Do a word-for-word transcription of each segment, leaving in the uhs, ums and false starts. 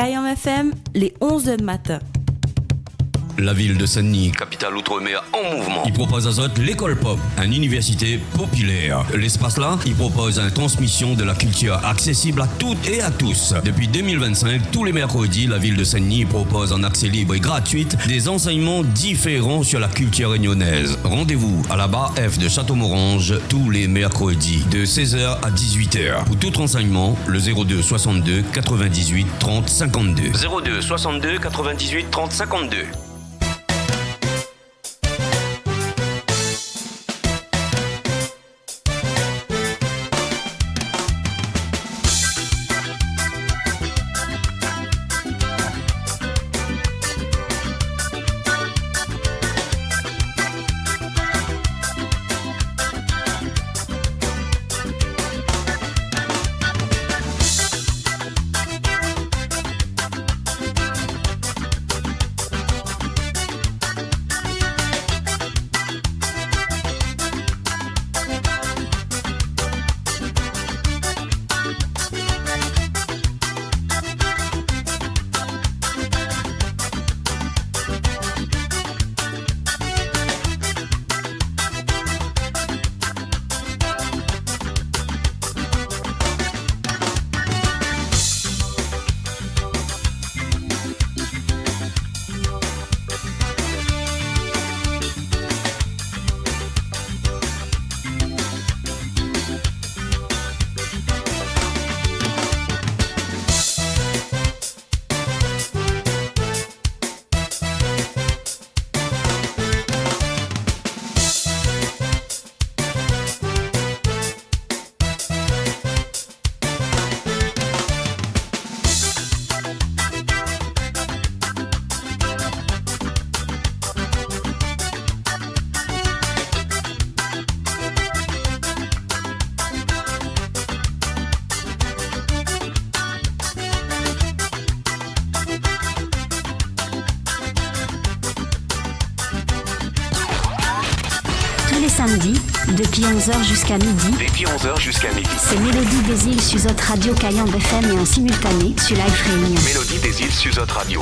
Kayanm F M, lé onz èr d'matin. La vil de Saint-Denis, kapital outre-mer an mouvman, i propoz azot Lékol Pop, in iniversité popilèr. Léspas-la i propoz in transmision de la kiltir aksésib a tout é a tous. Dopi dé mil vinn-sink, tou lé mèrkrodi, la vil de Saint-Denis i propoz an aksé lib é gratuit dé zanséyman diféran sur la kiltir rényonèz. Randévou a la Bar F de Château-Morange tou lé mèrkrodi de sèz èr a dizuit èr. Pou tout ranséyman, le zéro deux soixante-deux quatre-vingt-dix-huit trente cinquante-deux. Zéro deux soixante-deux quatre-vingt-dix-huit trente cinquante-deux. Tous les samedis, depuis onze heures jusqu'à midi. Depuis onze heures jusqu'à midi. C'est Mélodie des Îles sur Zot Radio Kayanm F M et en simultané sur Live Réunion. Mélodie des Îles sur Zot Radio.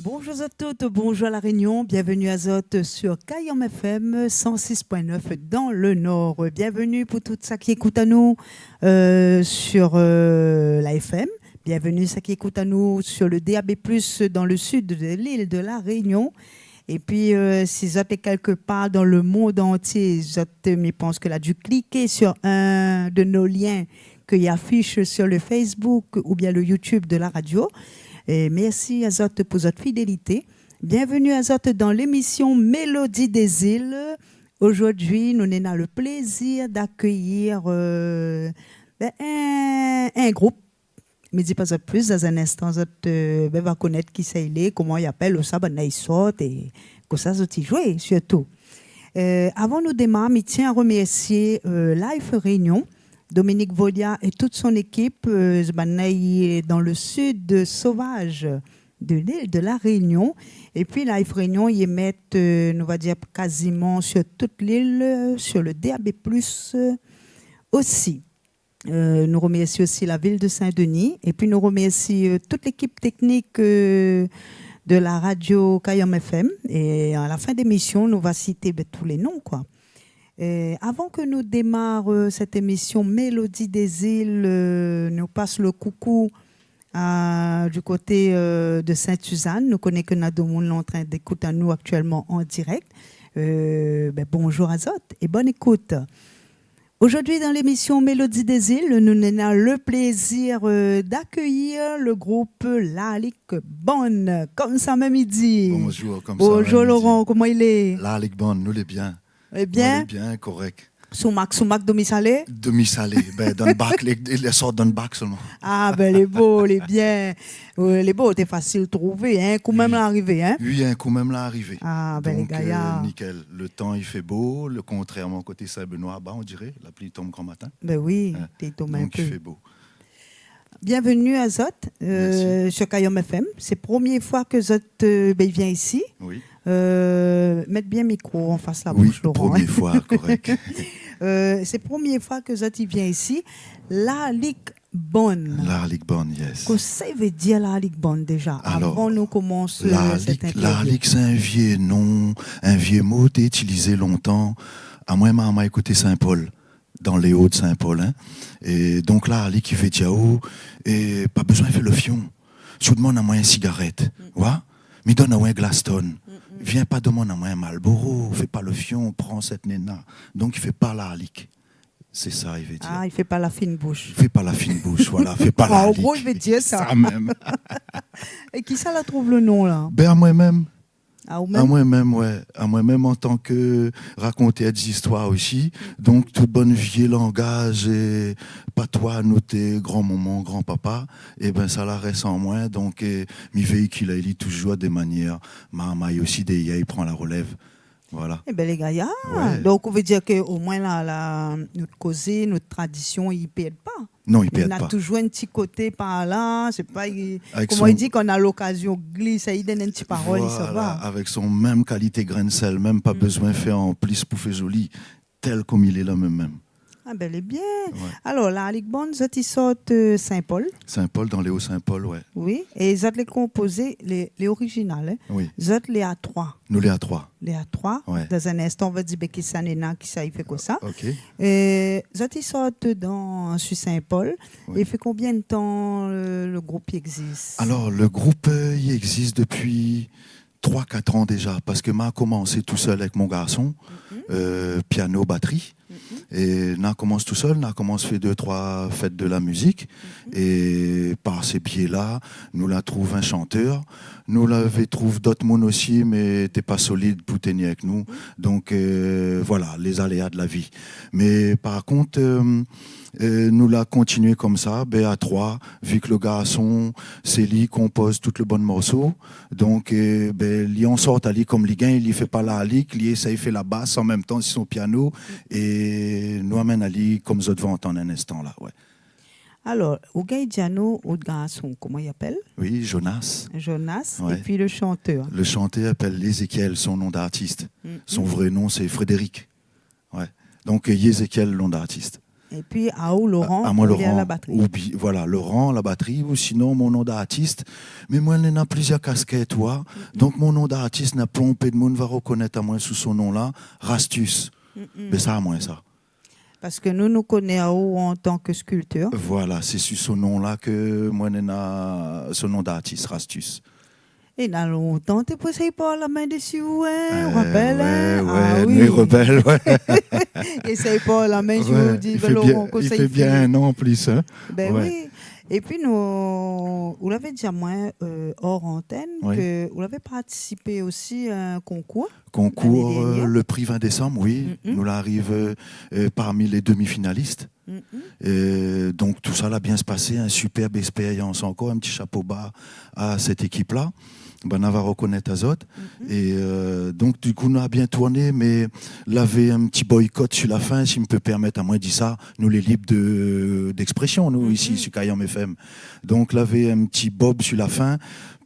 Bonjour à toutes, bonjour La Réunion, bienvenue à zot sur Kayanm F M cent six point neuf dans le Nord. Bienvenue pou tout sak i ékout anou, euh, sur, euh, la F M. Bienvenue sak i ékout anou sur le D A B plus dans le sud de l'île de La Réunion. Épi, euh, si zot lé kèlkepar dan le mond antié, zot, mi pans ke la dû kliké sur inn de nos liens ke i afish sur le Facebook oubien le YouTube de la radio. É mèrsi azot pou zot fidélité. Bienvenue azot dan lémisyon Mélodie des Îles. Ozordi, nou néna le plézir d'akèyir, euh, bin, in, in group. Mi di pa zot plis, dan in instan, zot, euh, bin, va konèt kisa i lé, koman i apèl, ousa banna i sort, é kosa zot i zoué, sirtou. Euh, avan nou démar, mi tien a remèrsié, euh, Live Réunion, Dominique Volia é tout son ékip, euh, banna i lé dan le sud sauvage de l'île de La Réunion. Épi Live Réunion i émèt, euh, nou va dir kaziman sur tout l'île, euh, sur le D A B plus, euh, osi. Euh, nou remèrsi osi la vil de Saint-Denis. Épi nou remèrsi, euh, tout lékip téknik, euh, de la radio Kayanm F M. É a la fin d'émisyon, nou va sité, bin, tout lé non, koi. Euh, avan ke nou démar, euh, sèt émisyon Mélodie des Îles, euh, nou pas le koukou euh, du côté, euh, de Sainte-Suzanne. Nou koné ke na domoun lé antrin d'ékout anou aktièlman an dirèk. Euh, ben, bonjour azot é bonne écoute. Aujourd'hui, dans l'émission Mélodie des Îles, nou néna le plézir, euh, d'akeuyir le group Lalik Band. Konmsa mèm i di. Bonjour, konmsa mèm i di. Bonjour Laurent, koman i lé ? Lalik Band, nou lé bien. Lé bien ? Nou lé bien, korèk. Soumak, soumak, domi salé ? Domi salé, ben, dan bak, lé, lé sort dan bak solman. Ah, ben, lé bo, lé bien. Ouais, lé bo, té fasil trouvé, hein, kou mèm la arivé, hein ? Oui, in kou mèm la arivé. Ah, ben, lé gayar. Donk, euh, nikèl. Le tan i fé bo, le, kontrèrman koté Sin-Benoi, ba, on diré, la pli i tonm gran matin. Ben oui, té i tonm in pé. Hein ? Donk, i fé bo. Bienvenue azot, euh, sur Kayanm F M. Mèrsi. Sé promié foi ke zot, euh, ben, i vien isi. Oui. Euh, mèt bien mikro an fas la boush, Laurent, hein. Oui, promié foi, korèk. Euh, sé promié foi ke zot i vien isi. Lalik Band. Lalik Band, yes. Kosa i vé dir Lalik Band déja, avan nou komans, euh, sèt intèrviou ? Alor, Lalik, Lalik, sé in vié non, in vié mo té itilizé lontan. Amoin, momon la ékout Sin-Pol, dan lé O de Sin-Pol, hein. É donk Lalik i vé dir aou, é pa bezoin fé le fion. Si ou demann amoin in sigarèt, mm, wa, mi donn aou in glas tonn. Mm, mm. Vien pa demann amoin in Marlboro, fé pa le fion, pran sèt néna. Donk i fé pa Lalik. Sé sa i vé dir. Ah, i fé pa la fine boush. Fé pa la fine boush, voilà, fé pa Lalik. An gro, i vé dir sa. Sa mèm. É kisa la trouv le non la ? Ben, amoin mèm. Ah, ou mèm ? Amoin mèm, ouais. Amoin mèm an tan ke rakontèr zistoir osi. Mm. Donk, tout bann vié langaz, é, patoi nout gran momon, gran papa, é ben, sa la rès an moin. Donk, é, mi véikil ali touzour de manièr marmay osi, dèrièr i pran la relèv. Voilà. É ben, lé gayar. Ouais. Donk, ou vé dir ke omoin la, la, nout kozé, nout tradision, i pèrd pa. Non, i pèrd pa. Néna touzour in ti koté par la, sé pa, i, koman i di, kan na lokazion glis, i donn in ti parol, i sava. Voilà, avèk son mèm kalité grin de sèl, mèm pa bezoin fé an plis pou fé zoli, tèl kom i lé la mèm, mèm. Ah ben, lé bien. Ouais. Alor, Lalik Band, zot i sort, euh, Sin-Pol. Sin-Pol, dan lé O Sin-Pol, ouais. Oui, é zot lé konpozé, lé, lé orijinal, hein. Oui. Zot lé a troi. Nou lé a troi. Lé a troi. Ouais. Dan in instan, ou va di, ben, kisa néna, kisa i fé kosa. Ok. É zot i sort dan, su Sin-Pol. Oui. É i fé konbien de tan, euh, le group i égzis ? Alor, le group, euh, i égzis dopi troi, kat an déja, parske ma la komansé tousèl avèk mon garson, mhm, euh, piano, batri. Mhm. É na komans tousèl, na komans fé dé, troi fèt de la mizik. Mhm. É par sé bié la, nou la trouv in shantèr. Nou lavé trouv dot moun osi, mé té pa solid pou tenir avèk nou. Mhm. Donk, euh, voilà, les aléas de la vie. Mé par kont, euh, euh, nou la kontinié komsa, ben, a troi, vi ke le garson, sé li i konpoz tout le bann morso. Donk, euh, ben, li ansort ali kom li gingn, li fé pa Lalik, li éséy fé la bas an mèm tan si son piano, é nou amenn ali kom zot va antann in instan la, ouais. Alor, ou gingn di anou, out garson, koman i apèl ? Oui, Jonas. Jonas, ouais. Épi le shantèr. Le shantèr i apèl Ézéchiel, son non d'artis. Mm, mm. Son vré non, sé Frédéric. Ouais. Donk, euh, Yézéchiel, non d'artis. Épi, aou, Laurent, a, amoin, ou lé a la batri. Ou bi-, voilà, Laurent, la batri, ou sinon, mon non d'artis. Mé moin, néna plizièr kaskèt, wa. Mm, mm. Donk, mon non d'artis, na plonpé de moun va rekonèt amoin sou son non la, Rastus. Mm, mm. Ben, sa, amoin, sa. Parske nou, nou koné aou an tan ke skiltèr. Voilà, sé su son non la ke moin, néna son non d'artis, Rastus. É na lontan, té pou éséy pa la min dési ou, hein, ou rapèl, hein ? Euh, ouais, ouais, nou i rapèl, ouais. Éséy pa la min, mi di, ben, Laurent, kosa i fé ? I fé bien in an an plis, hein ? Ben oui. Épi nou, ou lavé di amoin, euh, or antèn, ke ou lavé partisipé osi a in konkour. Konkour, euh, le pri vin désanm, oui. Mm, mm. Nou la ariv, euh, euh, parmi les demi-finalistes. Mm, mm. É donk, tousa la bien pasé, in superb ékspérians ankor, in ti shapo ba a sèt ékip la. Banna va rekonèt azot. Mm, mm. É, euh, donk, du kou, nou la bien tourné, mé lavé in ti boykot su la fin, si mi pé pèrmèt amoin di sa, nou lé lib de, d'éksprésyon, nou, isi, su Kayanm F M. Donk, lavé in ti bob su la fin,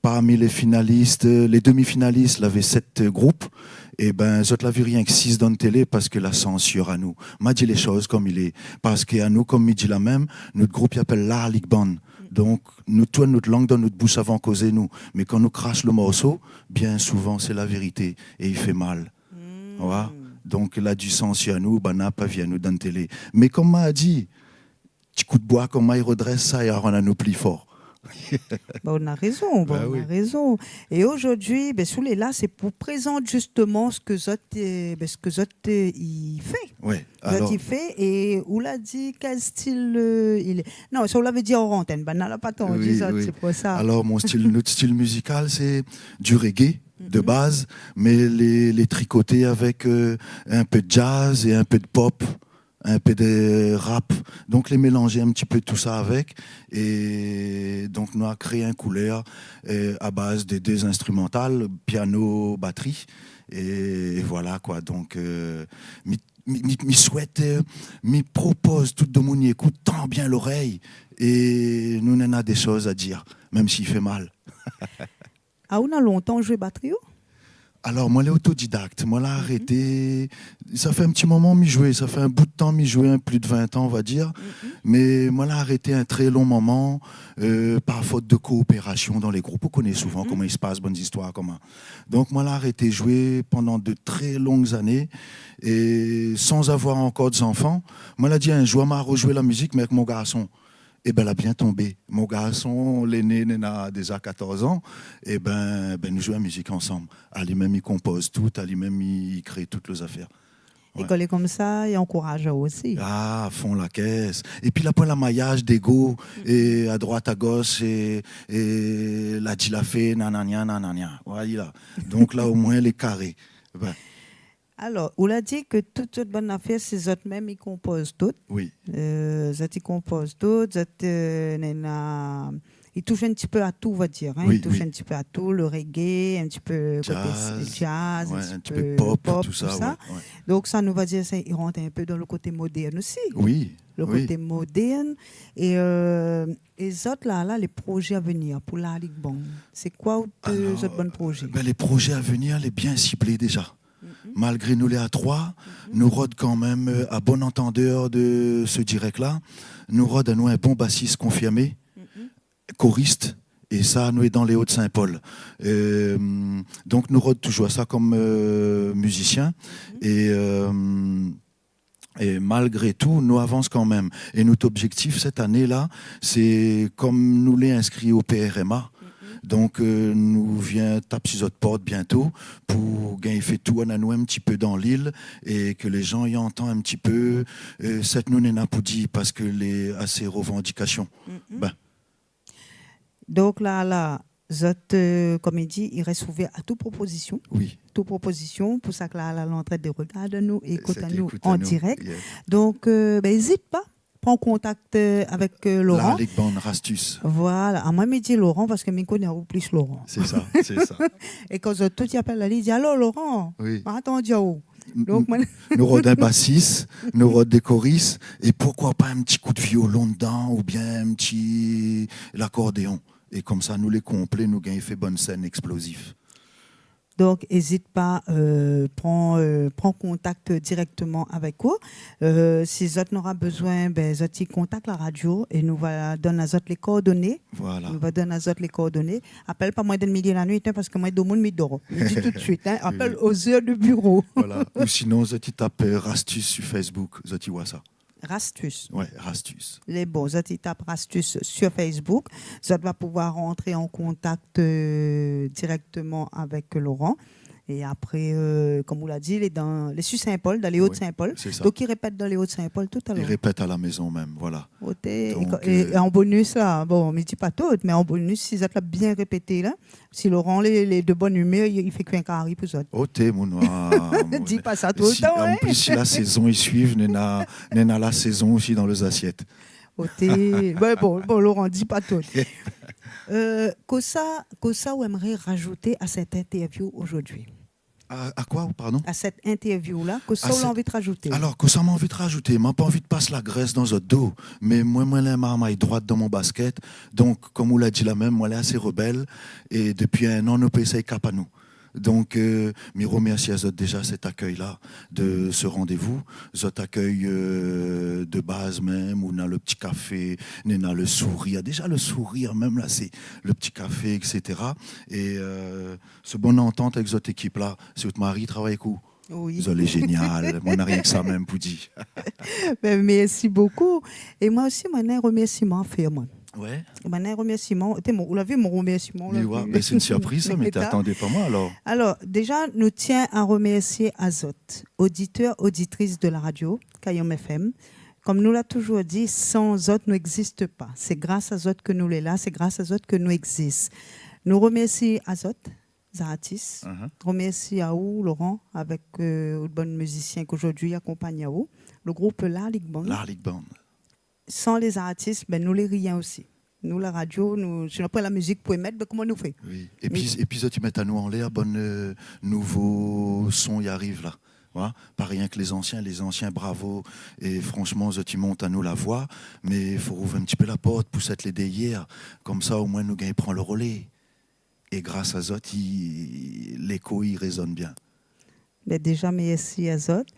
parmi les finalistes, les demi-finalistes, lavé sèt group. É ben, zot la vi rienk sis dan télé parske la sansir anou. Ma di lé shoz kom i lé. Parske anou, kom mi di la mèm, nout group i apèl Lalik Band. Donk, nou tourn nout lang dan nout boush avan kozé, nou. Mé kan nou krash le morso, bien souvan, sé la vérité. É i fé mal. Mm. Wa ? Donk, la di sansir anou, banna pa vi anou dan télé. Mé kom ma di, ti kou d'boi, koman i redrès sa, i rann anou pli for. Ba, ou na rézon, ba, ou na rézon. É zordi, bin, si ou lé la, sé pou prézant zistoman sak zot, eu, bin, sak zot, eu, i fé. Wé, zot i fé, é ou la di kèl stil, eu, i lé. Non, sa ou lavé di an antèn, banna la pa tandi, wi, zot, wi, sé pou sa. Alor, mon stil, nout stil mizikal, sé du reggae, de baz, mé lé, lé trikoté avèk, eu, in pé de jazz é in pé de pop, in pé de rap. Donk, lé mélanzé in ti pé tout sa avèk. É donk, nou la kréé in koulèr, eu, a baz de dé instrimantal, piano, batri. É, é voila, koi. Donk, eu, mi, mi, mi, mi souèt, eu, mi propoz tout domoun i ékout, tann bien lorèy. É nou néna dé shoz a dir, mèm si i fé mal. A, ou na lontan zoué batri, ou ? Alor, moin lé otodidak. Moin la arété, sa fé in ti moman mi zoué, sa fé in bout tan mi zoué, in plis de vin tan, on va dir. Mé moin la arété in trè lon moman, eu, par fot de koopérasion dan lé group. Ou koné souvan koman i spas, bann zistoir koman. Donk, moin la arété zoué pandan de trè lon zané é san avoir ankor dé zanfan. Moin la di in zour, ma rozoué la mizik, mé avèk mon garson. Ébin, la bien tonbé. Mon garson, léné, néna déza katorz an. Ébin, bin, nou zoué la mizik ansanm. Ali mèm i konpoz tout, ali mèm i kré tout lé zafèr. É kan lé konmsa, i ankouraz aou osi. A, a fon la kès. Épi la poin la mayaz d'égo, é a droit, a gosh, é, é la di la fé, nanania, nanania. Voila. Donk la, omoin, lé karé. Bin, Alor, ou la di ke tout zot bann afèr, sé zot mèm i konpoz tout. Wi. Eu, zot i konpoz tout, zot, eu, néna, i toush in ti pé a tout, on va dir, in. Wi, i toush in ti pé a tout, le reggae, in ti pé koté jazz, in ti pé pop, tout sa. Donk sa, nou va dir, sa i rant in pé dan le koté modèrn osi. Wi. Le koté modèrn. É, eu, é zot la, la, lé prozé a vnir pou la Ligue Bang, sé koi out, eu, zot bann prozé ? Bin, lé prozé a vnir, lé bien siblé déza. Malgré nou lé a troi, nou rod kanmèm, eu, a bon antandèr de se dirèk la, nou rod anou in bon basis konfirmé, koris, é sa, nou lé dan lé O de Sin-Pol. Eu, donk, nou rod touzour sa kom, eu, mizisien. É, eu, É malgré tou, nou avans kanmèm. É nout objèktif sèt ané-la, sé kom nou lé inskri o P R M A. Donk, eu, nou vien tap si zot port biento pou gingn fé tourn anou in ti pé dan lil é ke lé zan i antann in ti pé, eu, sak nou néna pou dir, parske lé, a sé revandikasion. Bin, Donk la, la, zot, eu, kom i di, i rès ouvèr a tout propozision. Wi. Tout propozision, pou sak la, la, lé antrinn de regard anou é ékout anou an dirèk. Donk, eu, bin, ézit pa, pran kontak, eu, avèk, eu, Laurent. La Ligue Band Rastus. Voila. A, moin, mi di Laurent parske mi koné aou plis Laurent. Sé sa, sé sa. É kan zot tout i apèl ali, i di, "Alor, Laurent, ma atann aou." Donk, nou rod in basis, nou rod dé koris, é poukoi pa in ti kou de violon dedan, oubien in ti lakordéon. É konmsa, nou lé konplé, nou gingn fé bann sèn eksplozif. Donk, ézit pa, eu, pran, eu, pran kontak dirèkteman avèk ou. Eu, si zot nora bezoin, bin, zot i kontak la radio é nou va donn azot lé kordoné. Voila. Nou va donn azot lé kordoné. Apèl pa moin dan le milié la nuit, in, parske moin, domoun mi dor. Mi di tout suit, in, apèl o zèr de biro. Voila. Ou sinon, zot i tap, eu, Rastus si Facebook, zot i oi sa. Rastus. Wé, Rastus. Lé bon, zot i tap Rastus si Facebook. Zot va pouvoir rant an kontak, eu, dirèkteman avèk Laurent. É apré, eu, kom ou la di, lé dan, lé si Sin-Pol, dan lé O de Sin-Pol. Sé sa. Donk, i répèt dan lé O de Sin-Pol talèr. I répèt a la mézon mèm, voila. Oté, donk, é, eu, é an bonis, la, bon, mi di pa tout, mé an bonis, si zot la bien répété, la, si Laurent lé, lé de bone imèr, i, i fé kui in kari pou zot. Oté, mon noir. Di pa sa toultan, in. An plis, si la sézon i suiv, néna, néna la sézon osi dan lé zasièt. Oté. Bin, bon, bon, Laurent, di pa tout. Eu, kosa, kosa ou émré razouté a sèt intèrviou zordi ? A, a koi, pardon ? A sèt intèrviou-la, kosa ou la anvi razouté ? Alor, kosa ma anvi razouté, ma pa anvi pas la grès dan zot do, mé moin, moin lé in marmay droit dan mon baskèt. Donk, kom ou la di la mèm, moin lé asé rebèl, é dopi in an, nou pé éséy kap anou. Donk, eu, mi remèrsi azot déza sèt akèy-la, de se randévou. Zot akèy, eu, de baz mèm, ou néna le ti kafé, néna le sourir. Déza, le sourir mèm, la, sé le ti kafé, et cetera. É, eu, se bone antant avèk zot ékip-la, sé out mari i travay avèk ou. Wi. Zot lé zénial. Moin na rienk sa mèm pou di. Bin, mèrsi bokou. É moin osi, moin néna in remèrsiman a fèr, moin. Ouais. Bann remèrsiman, té, mon, ou la vi mon remèrsiman, ou la vi. Mé ouais, ben, sé in sirpriz, sa, mé té atann pa moin, alor. Alor, déza, nou tien a remèrsié azot, oditèr, oditris de la radio, Kayanm F M. Kom nou la touzour di, san zot, nou égzis pa. Sé gras a zot ke nou lé la, sé gras a zot ke nou égzis. Nou remèrsi azot, zartis. Mhm. Remèrsi aou, Laurent, avèk, euh, out bann mizisien ke zordi akonpagn aou. Le group La Ligue Band. La Ligue Band. San lé zartis, ben, nou lé rien osi. Nou, la radio, nou, si nou na poin la mizik pou émèt, ben, koman nou fé ? Oui. Épi, épi, zot i mèt anou anlèr, bann, euh, nouvo son i ariv la. Voilà. Pa rienk lé zansien, lé zansien, bravo. É fransman, zot i mont anou la voi, mé fo rouv in ti pé la port pou sèt lé dèrièr. Komsa, omoin, nou gingn pran le rolé. É gras a zot, i, léko i rézone bien. Ben, déza, mèrsi a zot.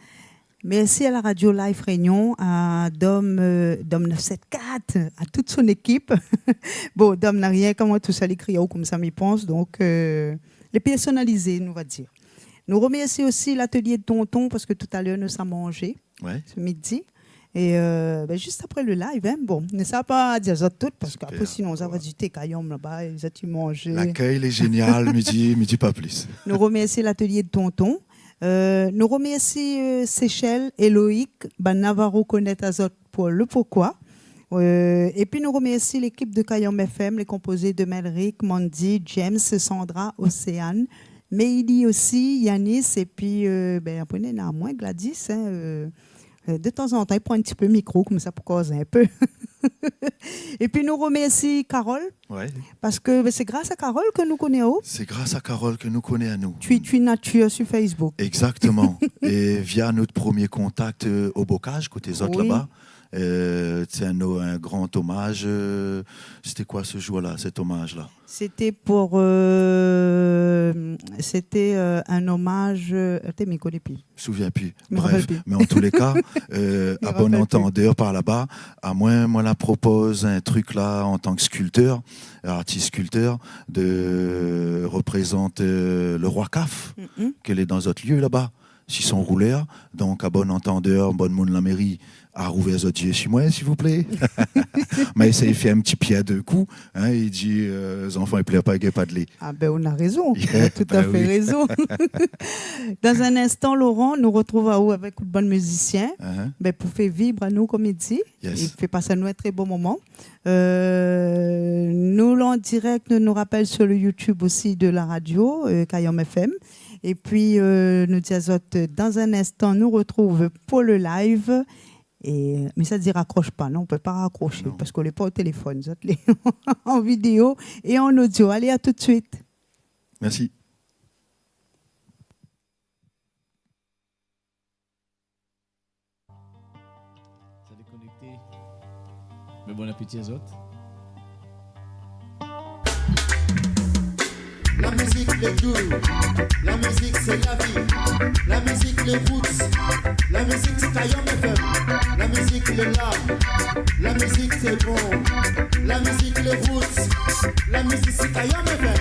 Mèrsi a la radio Live Réunion, a Dom, euh, Dom neuf sept quatre, a tout son ékip. Bon, Dom na rien, koman tousèl i kri aou komsa, mi pans. Donk, euh, lé pèrsonalizé, nou va dir. Nou remèrsi osi l'atelier de Tonton, parske talèr nou sa manzé, ouais, se midi. É, euh, ben, zis apré le live, hein, bon, nou sa pa dir azot tout, parske apré, sinon, sa va di té Kayanm laba, é zot i manz. Super, ouais. Lakèy lé zénial, mi di, mi di pa plis. Nou remèrsi l'atelier de Tonton. Euh, nou remèrsi, euh, Seychelles é Loïc, banna va rekonèt azot pou le poukoi. Euh, épi nou remèrsi lékip de Kayanm F M, lé konpozé de Melrick, Mandy, James, Sandra, Océane, Meili osi, Yanis, épi, euh, ben, apré, néna amoin, Gladys, hein, euh, euh, de tanzantan, i pran in ti pé mikro, komsa, pou koz in pé. Épi nou remèrsi Carole, ouais, parske, ben, sé gras a Carole ke nou koné aou. Sé gras a Carole ke nou koné anou. Tui Tui Nature sur Facebook. Exactement. É via nout promié kontak, euh, o Bocage, koté zot laba, euh, sé in, in gran omaz, euh, sété koi se zour-la, sèt omaz-la ? Sété pou, euh, sété, euh, in omaz, euh, té, mi koné pi. Souvien pi. Mi rapèl pi. Bref, mé an tou lé ka, euh, a bon antandèr par laba, amoin, moin la propoz in trik la, an tan ke skiltèr, artis skiltèr, de reprézant, euh, le roi kaf, ke lé dan zot lié laba, si son roulèr. Donk, a bon antandèr, bann moun la méri, a rouvèr zot zié si moin, s'il vous plaît. Ma éséy fé in ti pié dé kou, hein, i di, euh, zanfan i plèr pa, i gingn pa d'lé. Ah ben, ou na rézon. Ou na tout à fait rézon. Dans un instant, Laurent, nou retrouv aou avèk out bann mizisien, ben, pou fé vibr anou, kom i di, é fé pas anou in trè bon moman. Euh, nou lé an dirèk, nou, nou rapèl, sur le YouTube osi de la radio, euh, Kayanm F M. Épi, euh, nou di azot, dans un instant, nou retrouv pou le live. É, mé sa di rakros pa, non, ou pé pa rakros, parske ou lé pa o téléfone, zot lé an vidéo é an audio. Alé, à tout de suite. Merci. Sa dékonèkté. Mé bon apéti azot. La mizik lé dou, la mizik sé la vi, la mizik lé roots, la mizik sé Kayanm F M, la mizik lé la, la mizik sé bon, la mizik lé roots, la mizik sé Kayanm F M.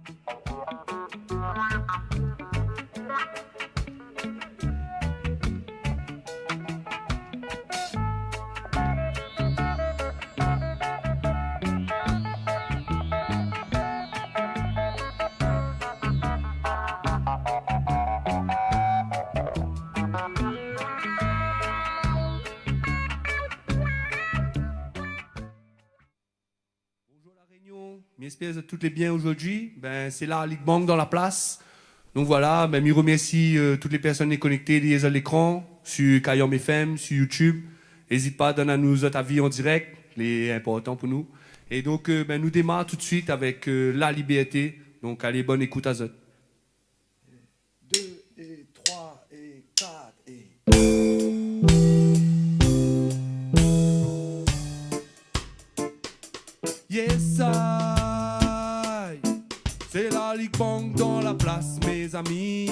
Bonjour La Réunion, mi éspèr zot tout lé bien ojourdui. Bin, sé la Ligue Bang dan la plas. Donk voilà, bin, mi remèrsi, euh, tout lé pèrsone lé konèkté dèrièr zot lékran, su Kayanm F M, su YouTube. Ézit pa donn anou zot avi an dirèk, lé inportan pou nou. É donk, euh, bin, nou démar tout suit avèk, euh, La Liberté. Donk alé, bone ékout azot. Dé é troi é kat é. Yes I, sé la Ligue Bang dan la plas, mézami.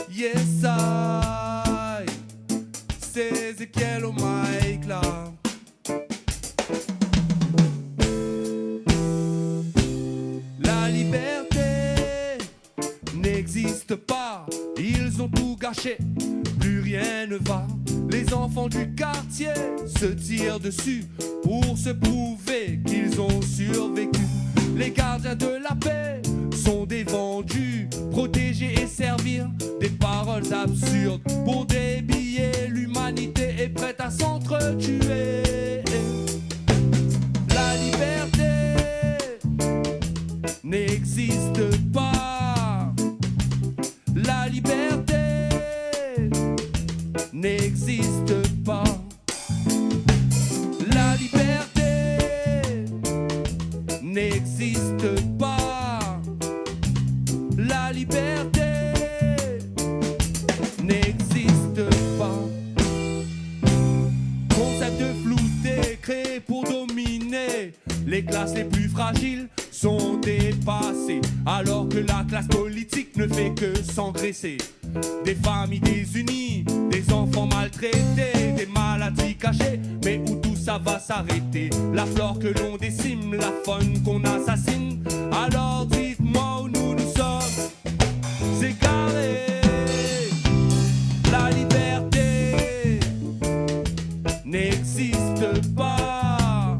Yes I, sé Ezekiel au mic la. La liberté n'existe pas, ils ont tout gâché, plus rien ne va. Les enfants du quartier se tirent dessus pour se prouver qu'ils ont survécu. Les gardiens de la paix sont des vendus, protéger et servir des paroles absurdes pour des billets. L'humanité est prête à s'entretuer. La liberté n'existe pas. La liberté n'existe pas. La liberté n'existe pas. La liberté n'existe pas. Concept flouté, créé pour dominer les classes les plus fragiles, sont dépassés, alors que la classe politique ne fait que s'engraisser. Des familles désunies, des enfants maltraités, des maladies cachées. Mais où tout ça va s'arrêter ? La flore que l'on décime, la faune qu'on assassine. Alors dites-moi où nous nous sommes égarés. La liberté n'existe pas.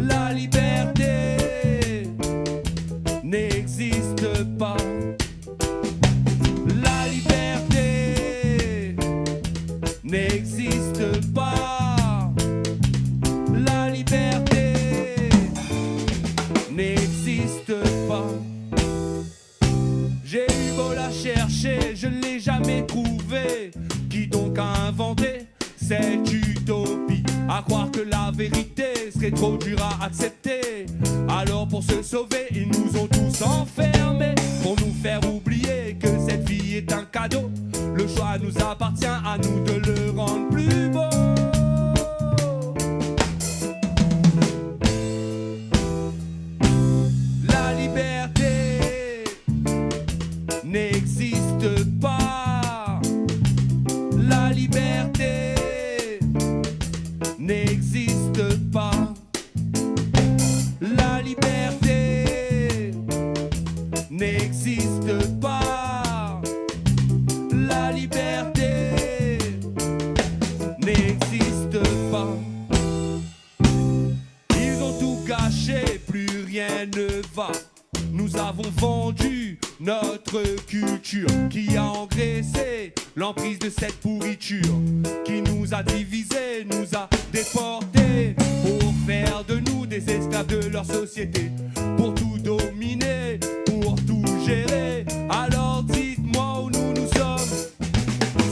La liberté n'existe pas. La liberté n'existe pas. La liberté n'existe pas. J'ai eu beau la chercher, je ne l'ai jamais trouvée. Qui donc a inventé cette utopie ? À croire que la vérité serait trop dure à accepter. Alors pour se sauver, ils nous ont tous enfermés, pour nous faire oublier que cette vie est un cadeau. Le choix nous appartient, à nous de le rendre plus beau. La liberté n'existe pas. La liberté n'existe pas. La liberté n'existe pas. La liberté n'existe pas. Ils ont tout gâché, plus rien ne va. Nous avons vendu notre culture qui a engraissé l'emprise de cette pourriture qui nous a divisés, nous a déportés pour faire de nous des esclaves de leur société, pour tout dominer, pour tout gérer. Alors dites-moi où nous nous sommes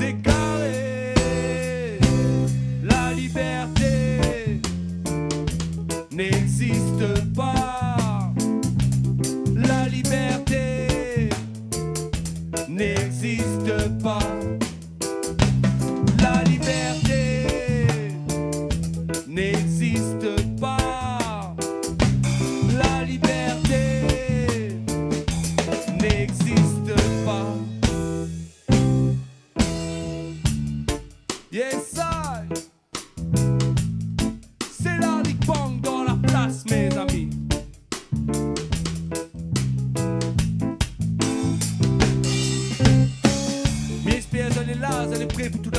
égarés. La liberté n'existe pas. La liberté n'existe pas. La liberté n'existe pas. La liberté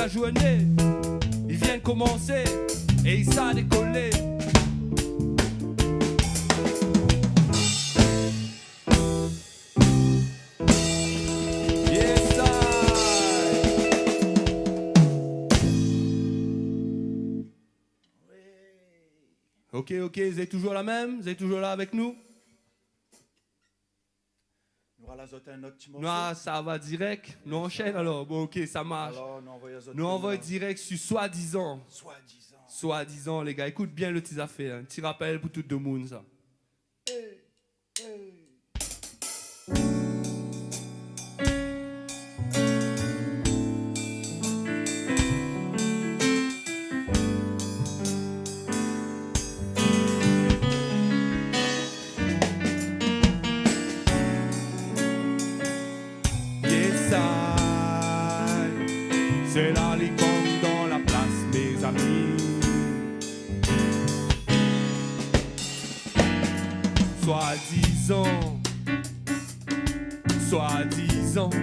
Journé i vien komansé é i sa dékolé. Yes, I. Ok, ok, zot lé toujour la mèm ? Zot lé toujour la avèk nou ? Nou anvoy azot in ot ti morso. Non, sa va dirèk. Nou anshèn alor. Bon, ok, sa marsh. Alor, nou anvoy azot. Nou anvoy dirèk su Soi-disant. Soi-disant. Soi-disant, lé gars. Ékout bien lo ti zafèr, in. Ti rapèl pou tout domoun, sa. Hey, hey. Yes, I. Sé la li bang dan la plas, mézami. Soi-disant. Soi-disant.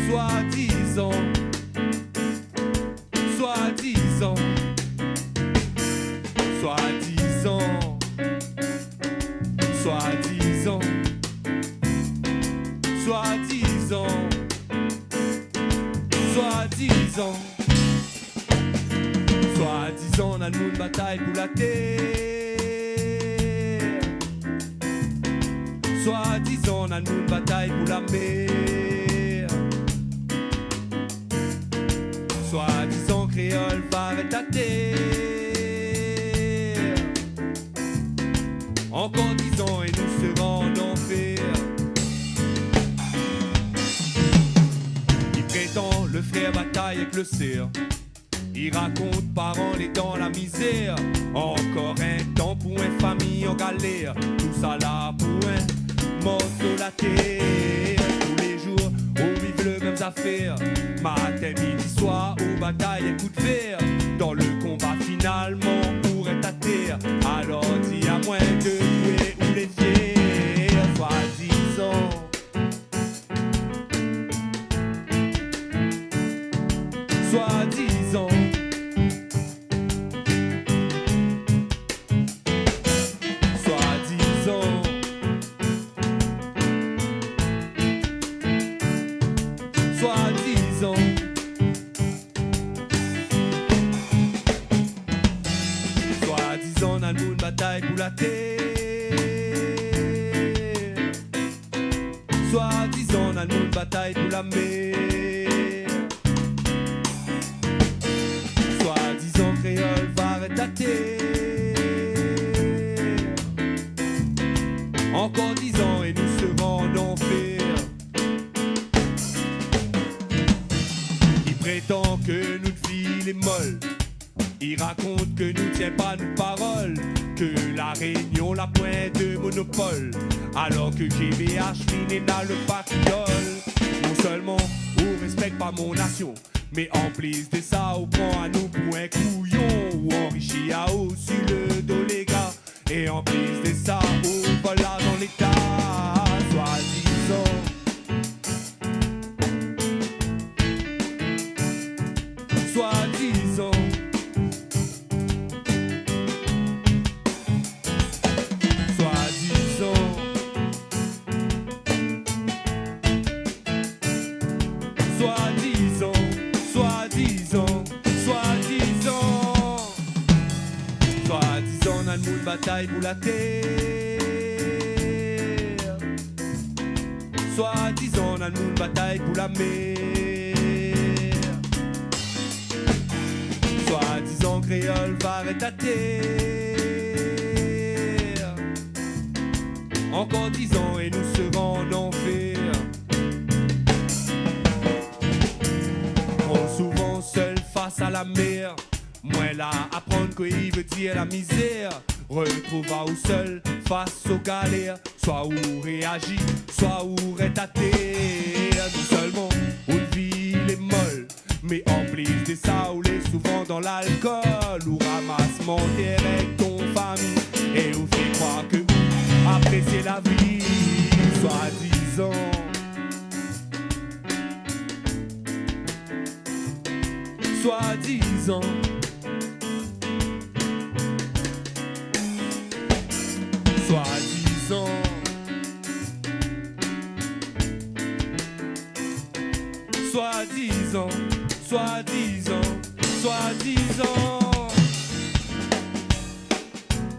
Soi-disant. Soi-disant. Soi-disant. Soi-disant. Soi-disant. Soi-disant. Soi-disant, na moun batay pou la tèr. Soi-disant, na moun batay pou la mèr. Soi-disant, kréol va arèt atèr. Ankor dizan é nou sera an anfèr. I prétan le frèr batay èk le sèr. I rakont paran lé dan la mizèr. Ankor in tan pou in fami an galèr. Tousala pou in morso la tèr. Tou lé jour ou viv le mèm zafèr. Matin, midi, soir ou batay èk kout fèr. Dan le konba finalman ou rès atèr. Alor di amoin de koué ou lé fièr. Soi-disant. Soi-disant. Soi-disant. Soi-disant. Soi-disant, na moun batay pou la tèr. Soi-disant, na moun batay pou la mèr. Soi-disant, kréol va arèt atèr. Ankor dizan é nou sera an anfèr. I prétan ke nout vi lé mol. I rakont ke nou tien pa nout parol, ke La Rényon la poin de monopol, alor ke G V H li néna le pakiol. Non sèlman ou rèspèk pa mon nasion, mé an plis de sa, ou pran anou pou in kouyon, ou anrishi aou si le do lé gars. É an plis de sa, ou vol larzan léta. Soi-disant. Soi-disant. Soi-disant. Soi-disant, soi-disant, soi-disant. Soi-disant, na moun batay pou la tèr. Soi-disant, na moun batay pou la mèr. Soi-disant, kréol va arèt atèr. Ankor dizan é nou sera an anfèr. Tro souvan sèl fas a la mèr. Moin la aprann kosa i vé dir la mizèr. Retrouv aou sèl fas o galèr. Soi ou réaji, soi ou rès atèr. Non sèlman out vi lé mol, mé an plis de sa, ou lé souvan dan lalkol. Ou ramas mantèr èk ton fami é ou fé kroir ke ou aprésié la vi. Soi-disant. Soi-disant. Soi-disant. Soi-disant. Soi-disant. Soi-disant.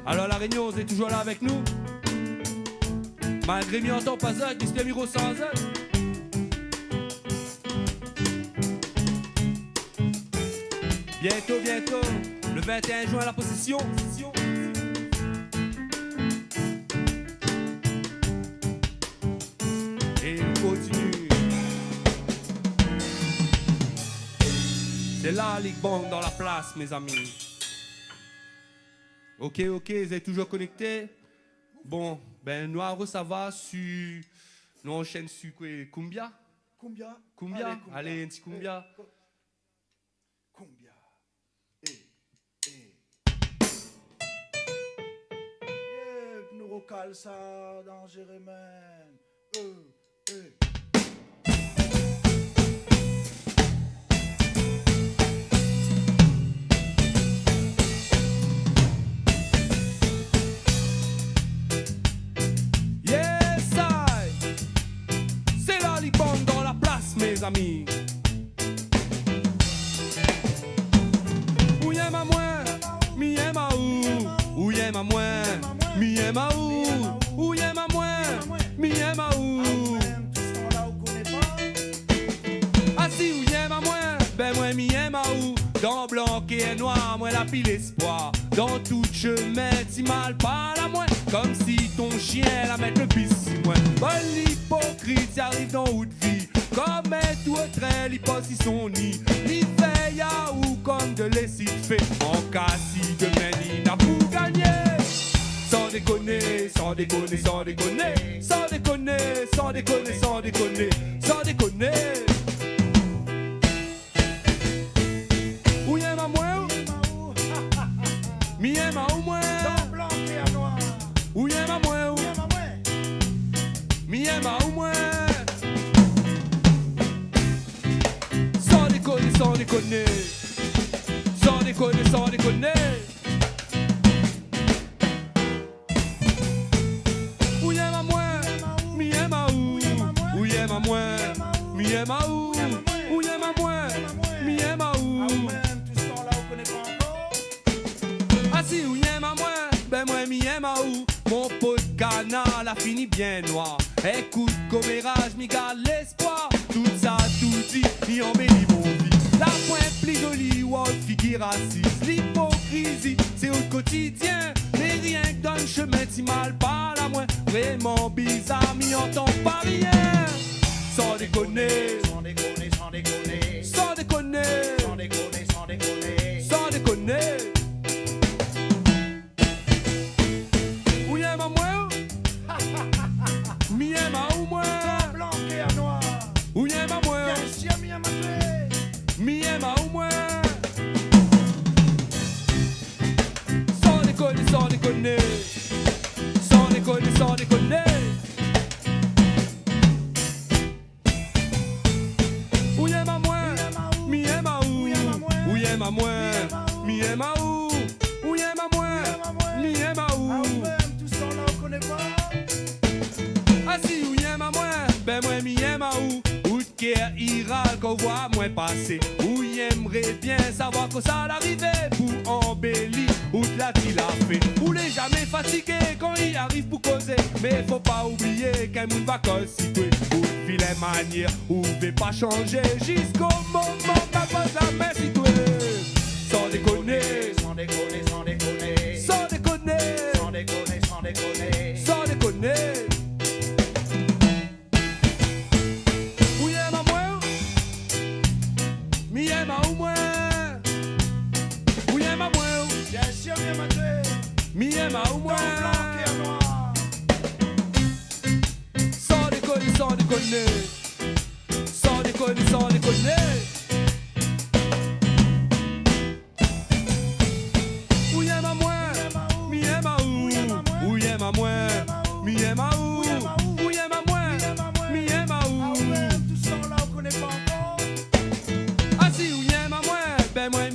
Alor, La Rényon, zot lé toujour la avèk nou ? Malgré mi antann pa zot, mi sé mi rosan zot. Bientôt, bientôt, le vingt et un juin, La Possession. É nou kontinié. Sé La Ligue Band dan la plas, mézami. OK, OK, zot lé toujour konèkté ? Bon, bin, nou va rosava su, nou anshèn su koué, kumbia ? Kumbia. Kumbia ? Alé, kumbia. Alé, in ti kumbia. Eh, ku-, kumbia. Eh, eh. Yeah, nou rokal sa, danzéré, man. Eh, eh. Yes I. Sé La Ligue Band dan la plas, mézami. Ou yèm amoin, mi yèm aou. Ou yèm amoin, mi yèm aou. Ou yèm amoin, mi yèm aou. Ah, si ou yèm amoin, bin moin mi yèm aou. Dan blan ké noir, moin la pi léspoir. Dan tout shemin ti mal parl amoin, konmsi ton shien la mèt le bis si moin. Bann ipokrit i ariv dan out vi, konm in tourtrèl i poz si son ni. Li vèy aou konm de lésifé. An ka si domin li na pou gagné. San dékoné, san dékoné, san dékoné. San dékoné, san dékoné, san dékoné. San dékoné. Ou yèm amoin ou ? Mi yèm aou moin. Dan blan ké noir. Ou yèm amoin ou ? Mi yèm amoin. Mi yèm aou moin. San dékoné, san dékoné. San dékoné, san dékoné. Ou yèm amoin, mi yèm aou. Ou yèm amoin, mi yèm aou. Ou yèm amoin, mi yèm aou. Ah, si ou yèm amoin, bin moin mi yèm aou. Mon po d kanar la fini bien noir. Ékout koméraz, mi gard lé Tout sa tout di, li anbéli mon vi. La poin pli zoli, ou out figir asiz. Lipokrizi, sé out kotidien. Mé rienk dan shemin ti mal parl amoin. Vréman bizar, mi antann pa rien. San dékoné. San dékoné, san dékoné. San dékoné. San dékoné, san dékoné. San dékoné. Ou yèm amoin ou ? Mi yèm aou moin. Blan ké noir. Ou yèm amoin ou ? Biensir mi yèm aou. Mi yèm aou moin. San dékoné, san dékoné. San dékoné, san dékoné. Ou yèm amoin, mi yèm aou. Ou yèm amoin, mi yèm aou. Ou yèm amoin, mi yèm aou. Ah, si ou yèm amoin, bin moin mi yèm aou. Out kèr i ral kan ou voi amoin pasé. Ou yèmré bien savoir kosa la arivé pou anbéli out la ti la fé. Ou lé jamé fatigé kan i ariv pou kozé. Mé fo pa oublié k'in moun va koz si toué. Out vilin manièr, ou vé pa shanzé ziska moman ma poz la min si toué. San dékoné. San dékoné, san dékoné. San dékoné. San dékoné, san dékoné. San dékoné. Ou yèm amoin ou ? Mi yèm aou moin. Ou yèm amoin ou ? Biensir mi yèm aou. Mi yèm aou moin. San dékoné, san dékoné. San dékoné, san dékoné. Ou yèm amoin, mi yèm aou. Ou yèm amoin, mi yèm aou. Ou yèm amoin, mi yèm aou. Ah, si ou yèm amoin, bin moin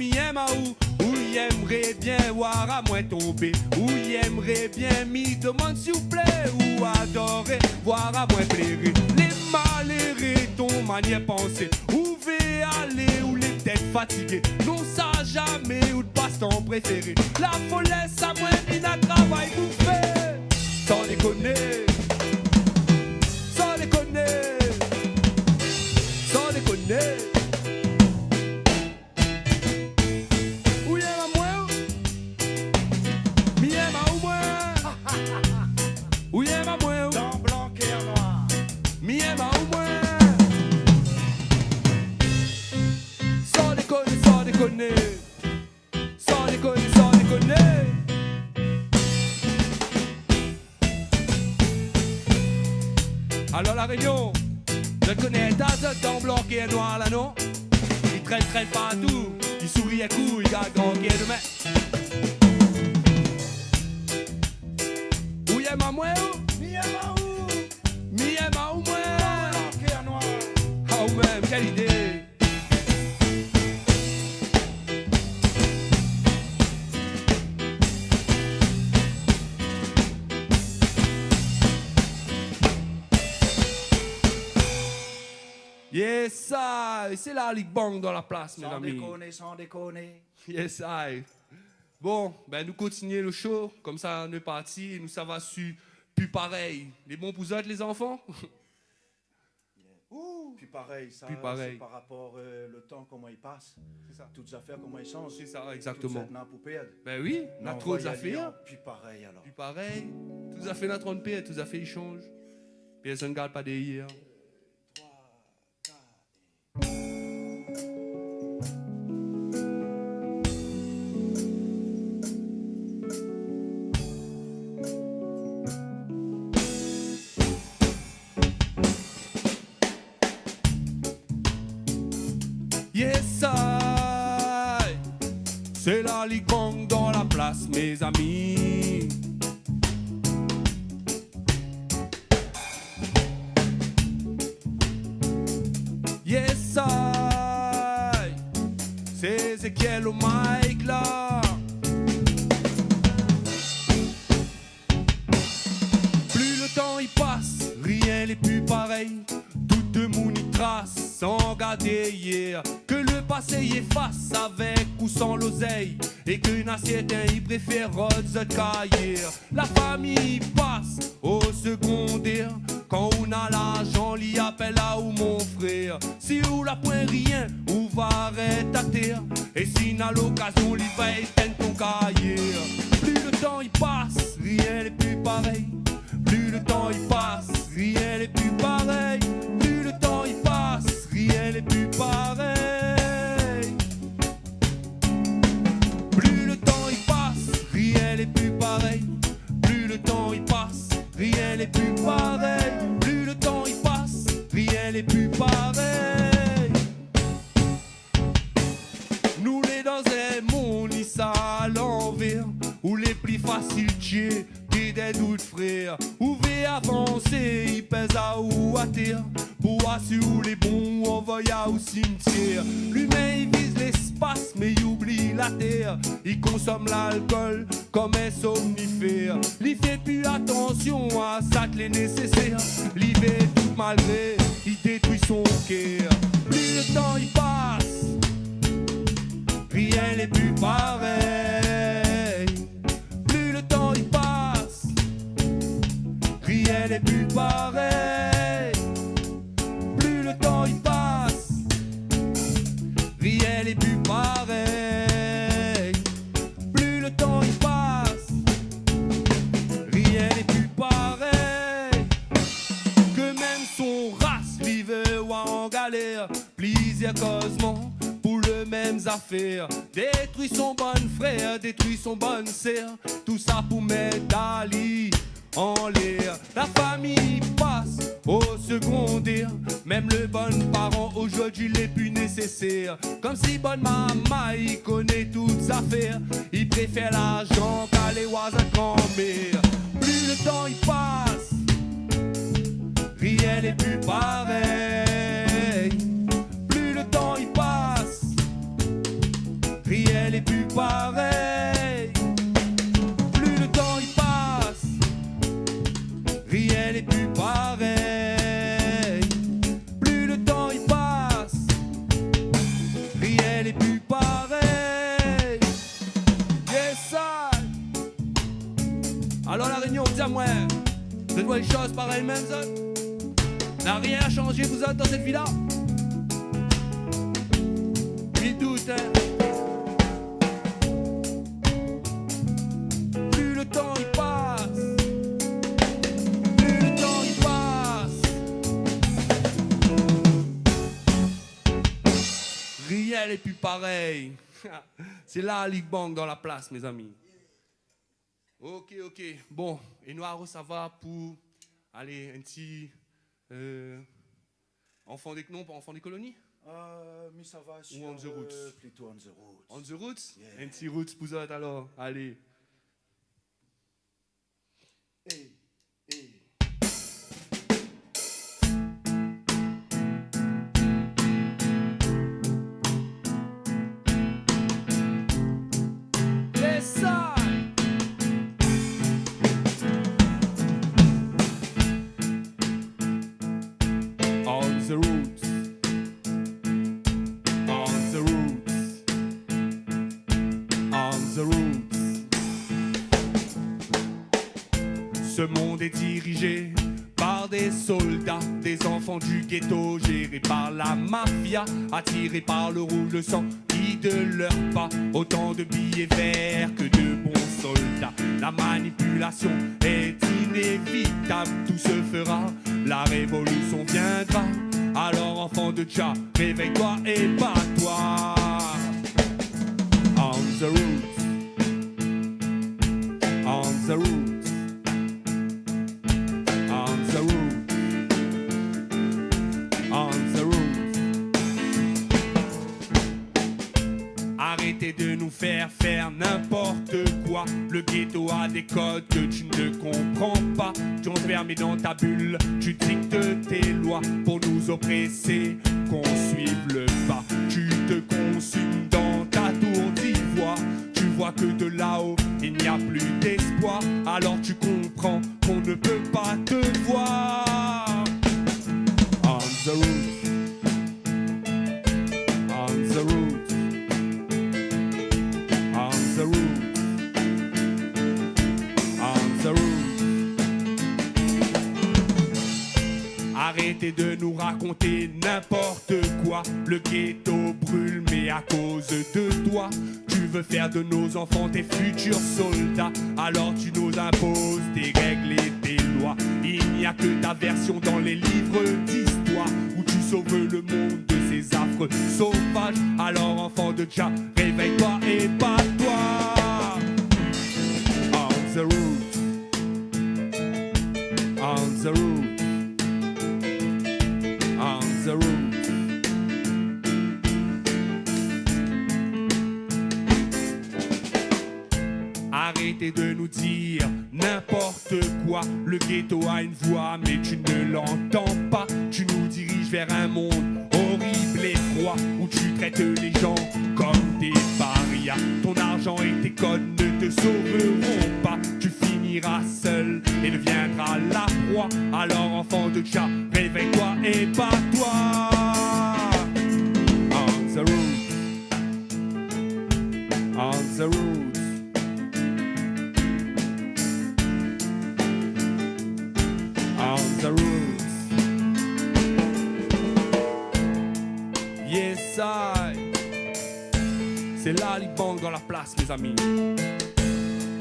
Bien voir amoin tonbé, ou i èmré bien mi domann siouplé, ou adoré voir amoin pléré. Lé maléré, ton manièr pansé, ou vé alé, ou lé pétèt fatigé. Non sa zamé out pastan préféré. La folès amoin, mi na travay pou fé. San dékoné, san dékoné, san dékoné. Ou i èm amoin ou ? Mi èm aou moin. Ou i èm amoin ou ? Dan blan kèr noir. Mi èm aou moin. San dékoné, san dékoné. San dékoné, san dékoné. Alor La Rényon, zot i koné ta zot dan blan kèr noir la, non ? I trèn, trèn partou, i souri in kou, i gard gran kèr domin. Ou i èm amoin ou ? Mi èm aou. Mi èm aou moin. Dan blan kèr noir. Aou mèm, kèl idé. Yes I, sé La Ligue Bang dan la plas, mézami. San dékoné, san dékoné. Yes I. Bon, bin, nou kontinié lo show, konmsa nou lé parti, nou sava su Pi Parèy. Lé bon pou zot, lé zanfan ? Ouh, pi parèy, sa, pi parèy. Sé par rapor, euh, lo tan, koman i pas. Sé sa. Tout zafèr, koman i sanz. Sé sa, égzaktoman. Tout zafèr na pou pèrd. Bin oui, na tro zafèr. Pi parèy, alor. Pi parèy. Tout zafèr na tro pèrd, tout zafèr i sanz. Pèrsone i gard pa dèryèr. Yes I, sé La Ligue Bang dan la plas, mézami. Yes I, sé Ézéchiel o mic la. Pli lo tan i pas, rien lé pi parèy. Tout demoun i tras san gard dèryèr. Ke lo pasé i éfas avèk ou san lozèy. É ke na sèrtin i préfèr rod zot karyèr. La fami i pas o segondèr. Kan ou na larzan, li apèl aou mon frèr. Si ou la poin rien, ou va rès atèr. É si na lokazion, li va étinn ton karyèr. Pli lo tan i pas, rien lé pi parèy. Pli lo tan i pas, rien lé pi parèy. Pli lo tan i pas, rien lé pi parèy. Pli lo tan i pas, rien lé pi parèy. Pli lo tan i pas, rien lé pi parèy. Pli lo tan i pas, rien lé pi parèy. Nou lé dan in monn i sa lanvèr, ou lé pli fasil tié ke dèt out frèr. Ou vé avansé, i pèz aou atèr. Pou asir ou lé bon, ou anvoy aou simtièr. Li mèm i viz léspas, mé i oubli latèr. I konsom lalkol konm in somnifèr. Li fé pi atansion a sak lé nésésèr. Li vé tout malgré, i détrui son kèr. Pli lo tan i pas, rien lé pi parèy. Pli lo tan i pas, rien lé pi parèy. Pli lo tan i pas, rien lé pi parèy. Pli lo tan i pas, rien lé pi parèy. Ke mèm son ras li vé oir an galèr. Plizièr kozman pou lo mèm zafèr. Détrui son bann frèr, détrui son bann sèr. Tousa pou mèt ali anlèr. La fami i pas o segondèr. Mèm lo bann paran ozordi lé pi nésésèr. Konmsi bann mama i koné tout zafèr. I préfèr larzan kalé oir zot granmèr. Pli lo tan i pas, rien lé pi parèy. Pli lo tan i pas, rien lé pi parèy. Lé pu parèy. Pli le tan i pas, rien lé pu parèy. Yes I. Alor La Rényon, di amoin, zot i voi lé shoz parèy mèm, zot ? Na rien la shanzé, zot, dan sèt vi-la ? Mi dout, in. Pli le tan i pas, pli le tan i pas, rien lé pu parèy. Sé La Ligue Bang dan la plas, mézami. Ok, ok. Bon, é nou arosava pou, alé, in ti, euh, anfan dé, non, pa anfan dé koloni ? Euh, mi sava sur, on the roots. Euh, plito on the roots. On the roots ? Yeah. In ti roots pou zot, alor. Alé. Hey, hey. Yes I. On the roots. On the roots. On the roots. Ce monde est dirigé par des soldats, des enfants du ghetto gérés par la mafia, attirés par le rouge, le sang qui de leurs pas. Autant de billets verts que de bons soldats. La manipulation est inévitable, tout se fera, la révolution viendra. Alors enfant de Jah, réveille-toi et bats-toi. On the roots. On the roots. On the roots. On the roots. Arrêtez de nous faire faire n'importe quoi. Le ghetto a des codes que tu ne comprends pas. Tu es enfermé dans ta bulle, tu dictes tes lois pour nous oppresser, qu'on suive le pas. Tu te consumes dans ta tour d'ivoire. Tu vois que de là-haut, il n'y a plus d'espoir. Alors tu comprends qu'on ne peut pas te voir. On the roots. On the roots. On the roots. On the roots. Arrêtez de nous raconter n'importe quoi. Le ghetto brûle, mais à cause de toi. Tu veux faire de nos enfants tes futurs soldats. Alors tu nous imposes tes règles et tes lois. Il n'y a que ta version dans les livres d'histoire où tu sauves le monde de ces affres sauvages. Alors enfant de Jah, réveille-toi et bats-toi. On the roots. On the roots. On the roots. Arrêtez de nous dire n'importe quoi. Le ghetto a une voix, mais tu ne l'entends pas. Tu nous diriges vers un monde horrible et froid, où tu traites les gens comme des parias. Ton argent et tes codes ne te sauveront pas. Tu finiras seul et deviendras la proie. Alors enfant de Jah, réveille-toi et bats-toi. On the roots. On the roots. On the roots. Yes I. Sé La Ligue Bang dan la plas, mézami.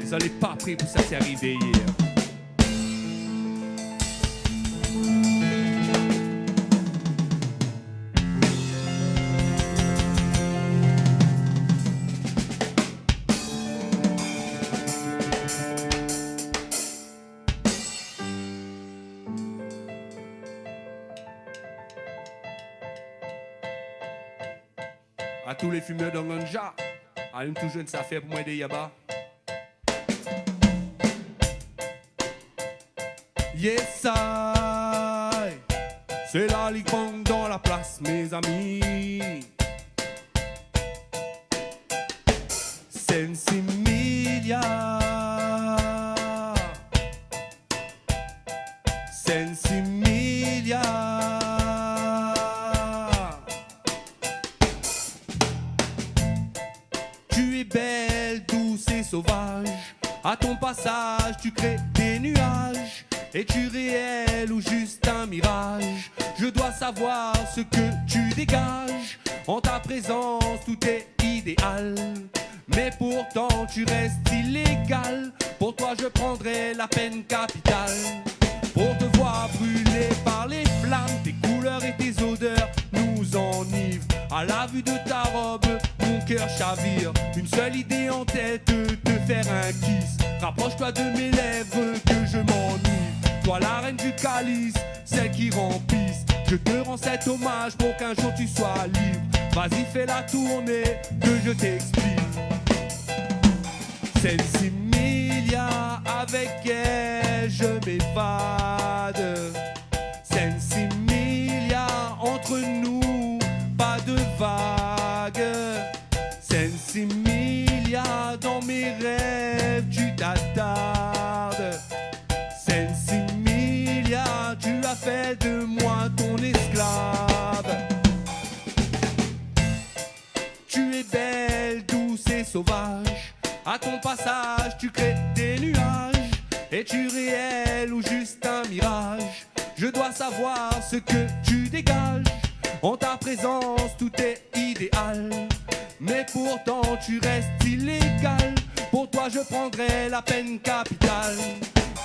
Zot lé pa pré pou sak i ariv dèryèr. A tout lé fimèr dan ganja, alim touzour in ti zafèr pou mwin dèryèr laba. Yes I. Sé La Ligue Bang dan la plas, mézami. Sensimilia. Sensimilia. Tu es belle, douce et sauvage. À ton passage, tu crées des nuages. Es-tu réel ou juste un mirage ? Je dois savoir ce que tu dégages. En ta présence, tout est idéal. Mais pourtant, tu restes illégale. Pour toi, je prendrais la peine capitale. Pour te voir brûlé par les flammes, tes couleurs et tes odeurs nous enivrent. À la vue de ta robe, mon cœur chavire. Une seule idée en tête, te faire un kiss. Rapproche-toi de mes lèvres, que je m'enivre. Toi, la reine du calice, celle qui remplit. Je te rends cet hommage pour qu'un jour tu sois libre. Vas-y, fais la tournée, que je t'explique. Sensimilia, avec elle, je m'évade. Sensimilia, entre nous, pas de vagues. Sensimilia, dans mes rêves, tu t'attardes. Sensimilia, tu as fait de moi ton esclave. Tu es belle, douce et sauvage. À ton passage, tu crées des nuages. Es-tu réel ou juste un mirage ? Je dois savoir ce que tu dégages. En ta présence, tout est idéal. Mais pourtant, tu restes illégale. Pour toi, je prendrais la peine capitale.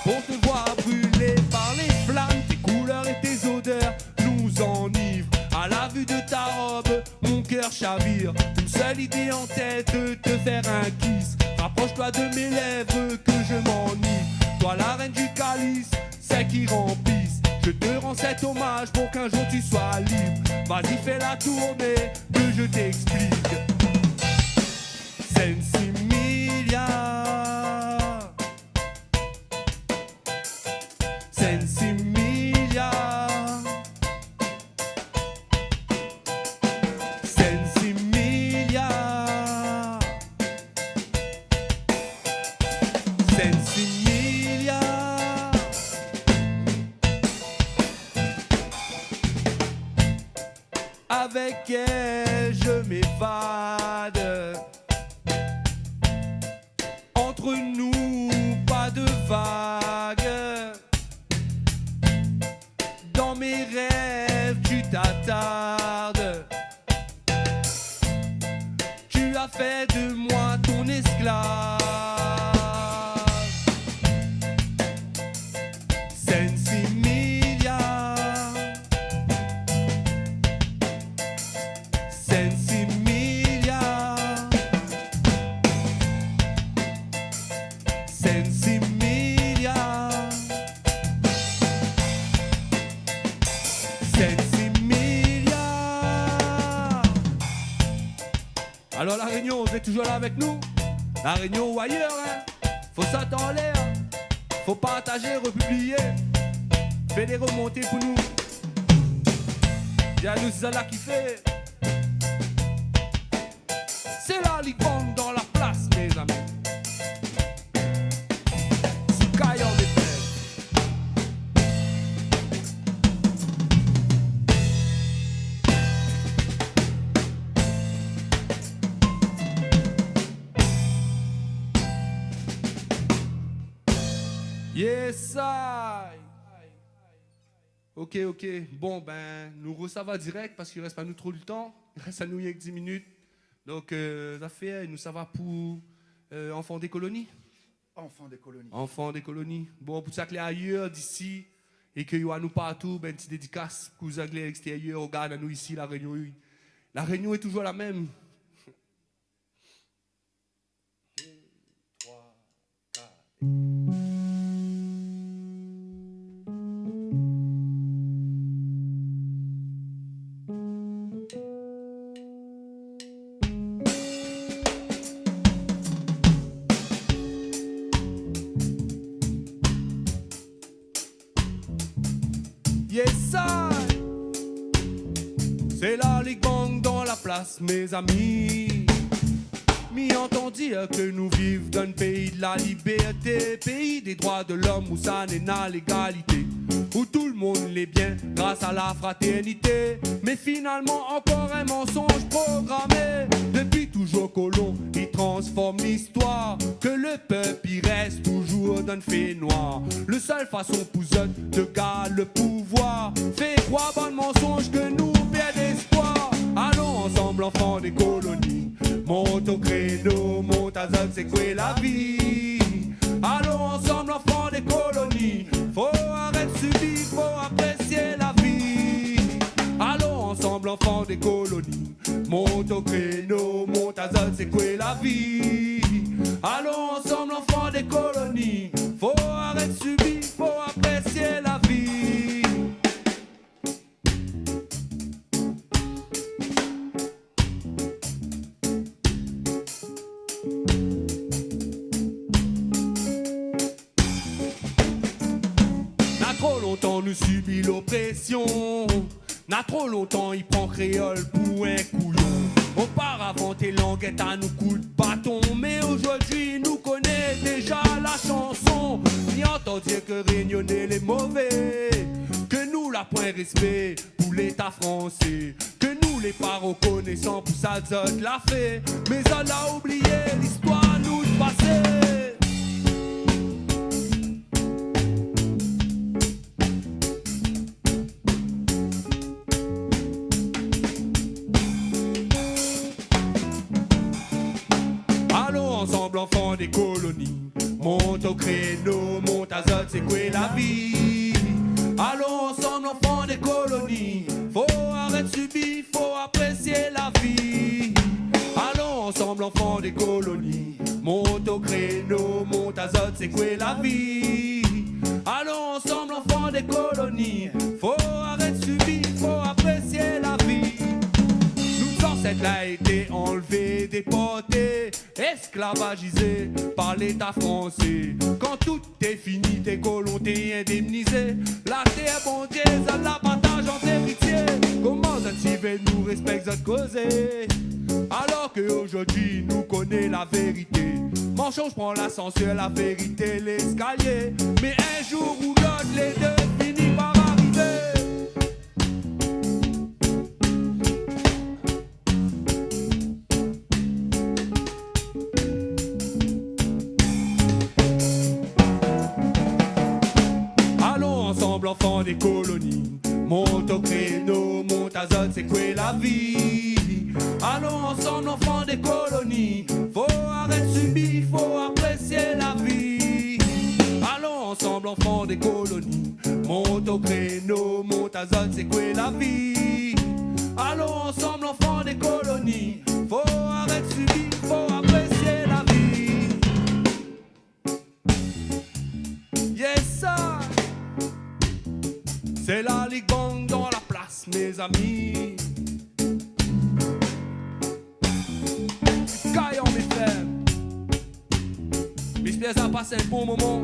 Pour te voir brûlé par les flammes, tes couleurs et tes odeurs nous enivrent. À la vue de ta robe, mon cœur chavire. Une seule idée en tête, te faire un kiss. Rapproche-toi de mes lèvres, que je m'enivre. Toi, la reine du calice, celle qui remplit. Je te rends cet hommage pour qu'un jour tu sois libre. Vas-y, fais la tournée, que je t'explique. Sensimilia. Sensimilia. Sensimilia. Sensimilia. Avec elle, je m'évade. Entre nous, pas de vagues. Dans mes rêves, tu t'attardes. Tu as fait de moi ton esclave. Sensimilia. Sensimilia. Sensimilia. Sensimilia. Alors, La Réunion, vous êtes toujours là avec nous ? La Réunion ou ailleurs, hein ? Faut sauter en l'air. Faut partager, republier. Faites des remontées pour nous. Di anou si sa la ki fé. C'est la Ligue Bang dans la place, mes amis. Sky on the play. Yes I. Ok, ok. Bon, ben, nou rosava dirèk parske i rès pa nou tro le tan. I rès anou rienk dis minit. Donk, euh, zafèr, nou sava pou, euh, Enfants des colonies. Enfants des colonies. Enfants des colonies. Bon, pou sak lé ayèr d'isi é ke i oi anou partou, ben, ti dédikas pou sak lé a lékstérièr, i rogard anou isi, La Réunion, oui. La Réunion est toujours la même. Dé, troi, kat. Yes I. C'est la Ligue Bang dans la place, mes amis. Mi antan dir ke nou viv dan in péi de la liberté, péi dé droi de l'om ousa néna légalité. Où tout le monde lé bien grâce à la fraternité. Mais finalement, encore un mensonge programmé. Depuis toujours kolon i transform listoir, ke le pèp i rès toujour dan le fénoir. Le sèl fason pou zot de gard le pouvoir, fé kroir bann mansonj ke nou pèrd léspwar. Alon ansanm, lanfan dé koloni, mont o kréno, mont azot sé koué la vi. Alon ansanm, lanfan dé koloni, fo arèt sibi, fo aprésié la vi. Alon ansanm, lanfan dé koloni, mont o kréno, mont azot sé koué la vi. Alon ansanm, lanfan dé koloni, fo arèt sibi, fo aprésié la vi. Na tro lontan nou sibi loprésion. Na tro lontan i pran kréol pou in kouyon. Oparavan té languèt anou kout baton, mé ozordi nou koné déja la shanson. Ni antann dir ke rényoné lé mové, ke nou la pwin réspé pou léta fransé, ke nou lé pa rokonésan pou sa zot la fé, mé zot la oublié listoir nout pasé. Alon ansanm, lanfan dé koloni, mont o kréno, mont azot sé koué la vi. Alon ansanm, lanfan dé koloni, fo arèt sibi, fo aprésié la vi. Alon ansanm, lanfan dé koloni, mont o kréno, mont azot sé koué la vi. Alon ansanm, lanfan dé koloni, fo arèt sibi, fo aprésié la vi. Nout zansèt la été anlvé, dépòté, ésklavaj par léta fransé. Kan tout té fini, té kolon té indémnizé. La tèr Bondié zot la partaj ant éritié. Koman zot i vé nou réspèk zot kozé, alor ke ozordi nou koné la vérité? Mansonj pran lasansèr, la vérité léskalié. Mé in zour ou lot, lé dé fini par arivé. Alon ansanm, lanfan dé koloni, mont o kréno, mont azot sé koué la vi. Alon ansanm, lanfan dé koloni, fo arèt sibi, fo aprésié la vi. Alon ansanm, lanfan dé koloni, mont o kréno, mont azot sé koué la vi. Alon ansanm, lanfan dé koloni, fo arèt sibi, fo aprésié la vi. Yes sir. Sé la Ligue Bang dan la plas, mézami. Kayanm F M. Mi éspèr zot la pas in bon moman.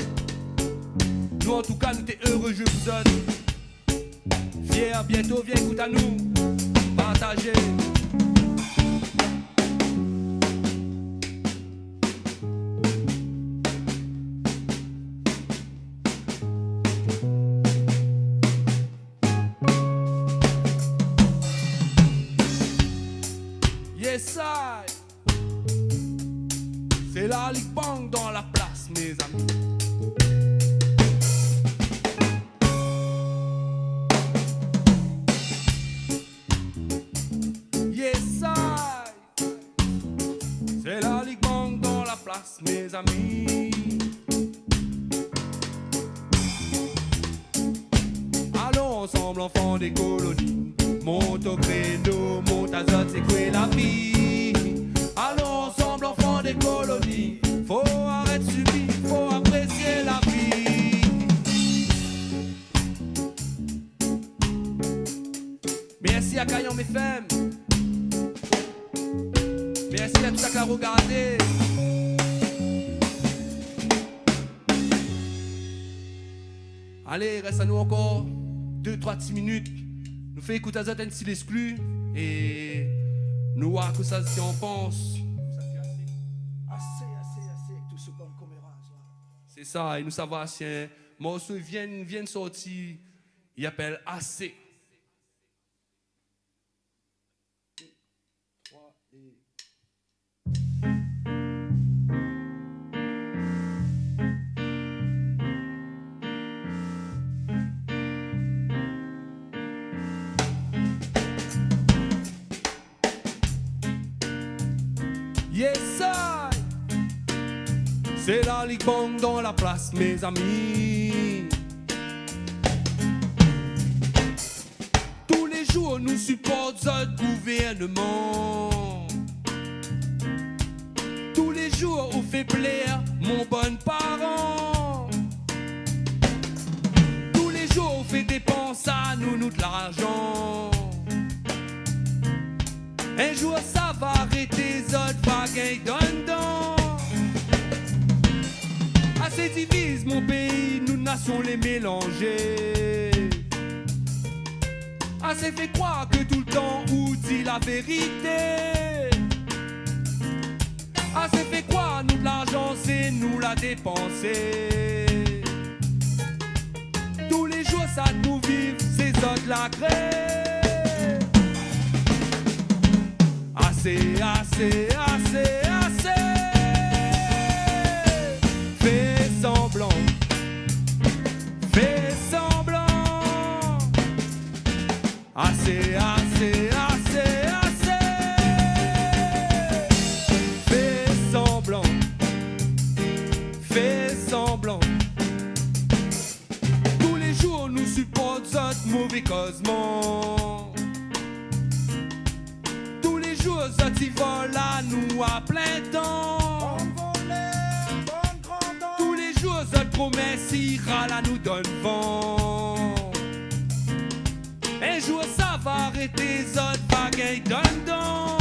Nou, antouka, nou té éré zoué pou zot. Fièr, bientô, vien ékout anou. Partazé. Yes I. Sé la Ligue Bang dan la plas, mézami. Yes I. Sé la Ligue Bang dan la plas, mézami. Alon ansanm, lanfan dé koloni, mont o kréno, mont azot sé koué la vi. Alon ansanm, lanfan dé koloni, fo arèt sibi, fo aprésié la vi. Mèrsi a Kayanm F M. Mèrsi a tout sak la rogardé. Alé, rès anou ankor dé, troi ti minit. Nou fé ékout azot in ti lésklu é nou oir kosa zot i pans. Asé, asé, asé avèk tout se bann koméraz la. Sé sa, é nou sava si in morso i vien, vien sorti I apèl Asé. Troi é Yes I. Sé la Ligue Bang dan la plas, mézami. Tou lé zour nou siport zot gouvèrnman. Tou lé zour ou fé plèr mon bann paran. Tou lé zour ou fé dépans anou nout larzan. In zour sa va arété, zot va gingn donn dan. Asé diviz mon péi, nout nasion lé mélanzé. Asé fé kroir ke toultan ou di la vérité. Asé fé kroir nout larzan sé nou la dépansé. Tou lé zour sak nou viv, sé zot la kré. Asé, asé, asé, asé. Fé sanblan, fé sanblan. Asé, asé, asé, asé. Fé sanblan, fé sanblan. Tou lé zour nou siport zot mové kozman. Tou lé zour zot i vol anou a plin tan. Bann volèr, bann gran dan. Tou lé zour zot promès i ral anou donn van. In zour sa va arété, zot va gingn donn dan.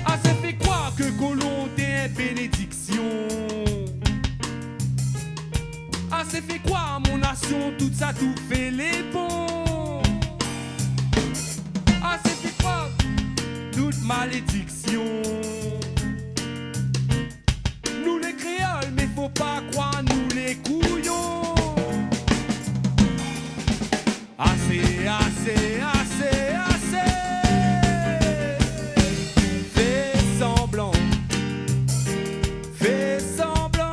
Asé fé kroir ke kolon té in bénédiksion. Asé fé kroir mon nasion tout sa tou fé lé bon. Asé fé kroir nout malédiksion. Nou lé kréol, mé fo pa kroir nou lé kouyon. Asé, asé, asé, asé. Fé sanblan, fé sanblan.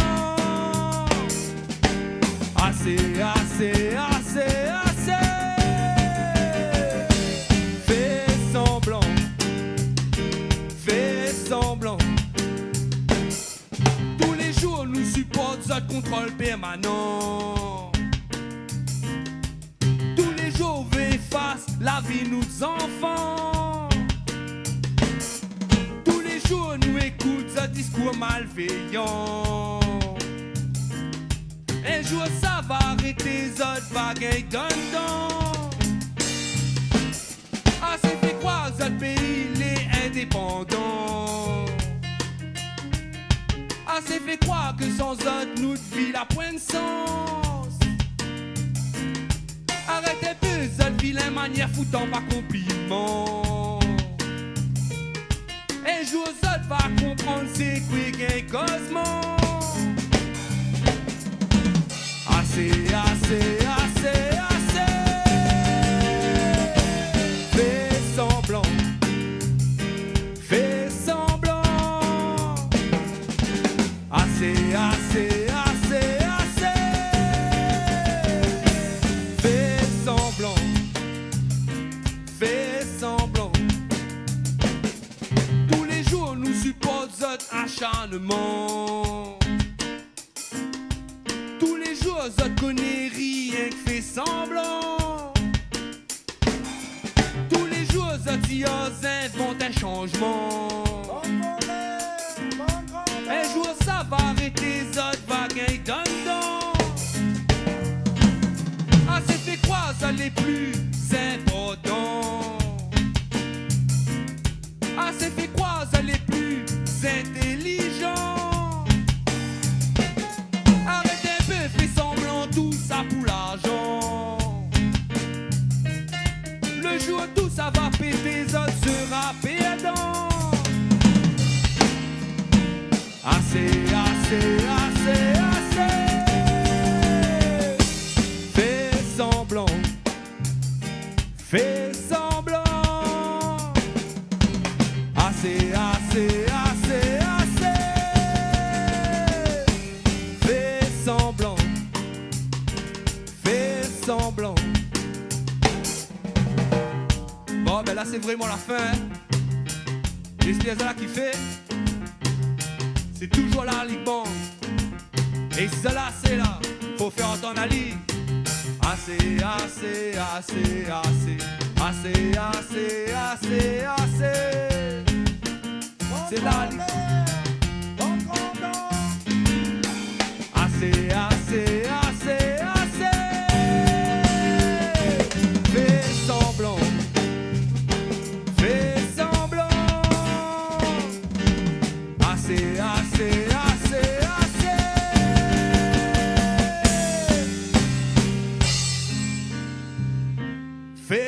Asé, asé, asé, asé. Fé sanblan, fé sanblan. Tou lé zour nou siport zot kontrol pèrmanan. Tou lé zour vé fas la vi nout zanfan. Tou lé zour nou ékout zot diskour malvéyan. In zour sa va arété, zot va gingn donn dan. Asé fé kroir zot péi lé indépandan. Asé fé kroir ke san zot nout vi la poin sans. Arèt in pé zot vilin manièr foutan pa konpliman. In zour zot va konprann sé koué gingn kozman. Asé, asé, asé, asé. Fé sanblan, fé sanblan. Asé, asé, asé, asé. Fé sanblan, fé sanblan. Tou lé zour nou siport zot asharnman. Tou lé zour zot koné rienk fé sanblan. Tou lé zour zot i oz invant in sanzman. In zour sa va arété, zot va gingn donn dan. Asé fé kroir zot lé pli inportan. Asé fé kroir zot lé pli intélizan. Arèt in pé fé sanblan, tou sa pou larzan. Le zour tou sa va pété, zot sera pèrdan. Asé, asé, asé, asé. Fé sanblan. Bon, bin la, sé vréman la fin, in. Mé sé sa la ki fé, sé toujour la Ligue Band. É sa la, sé la, fo fé antann ali. Asé, asé, asé, asé. Asé, asé, asé, asé. Sé la Ligue Band. Asé, asé, asé, asé. Fé sanblan. Fé sanblan. Asé, asé, asé, asé. Fé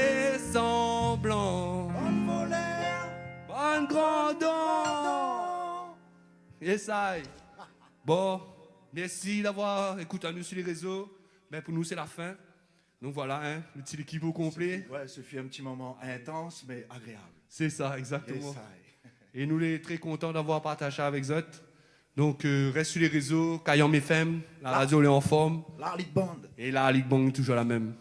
sanblan. Bann volèr. Bann grandon. Ésèy. Bon, mèrsi d'avoir ékout anou si lé rézo. Mé pou nou, sé la fin. Donk voilà, in, lo ti lékip o konplé. Ouais, ce fut un petit moment intense, mais agréable. Sé sa, égzaktoman. Ésèy. É nou lé tré kontan d'avoir partaz sa avèk zot. Donk, euh, rès si lé rézo, Kayanm F M, la radio lé an form. La Ligue Band. É la Ligue Band, toujour la mèm.